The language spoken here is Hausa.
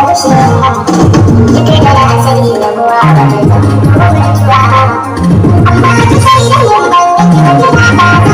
Gushewa. Duk da na sani rabuwa ba ta zama mutuwa. Amma ki sai da yin ban miki ba, kina ba.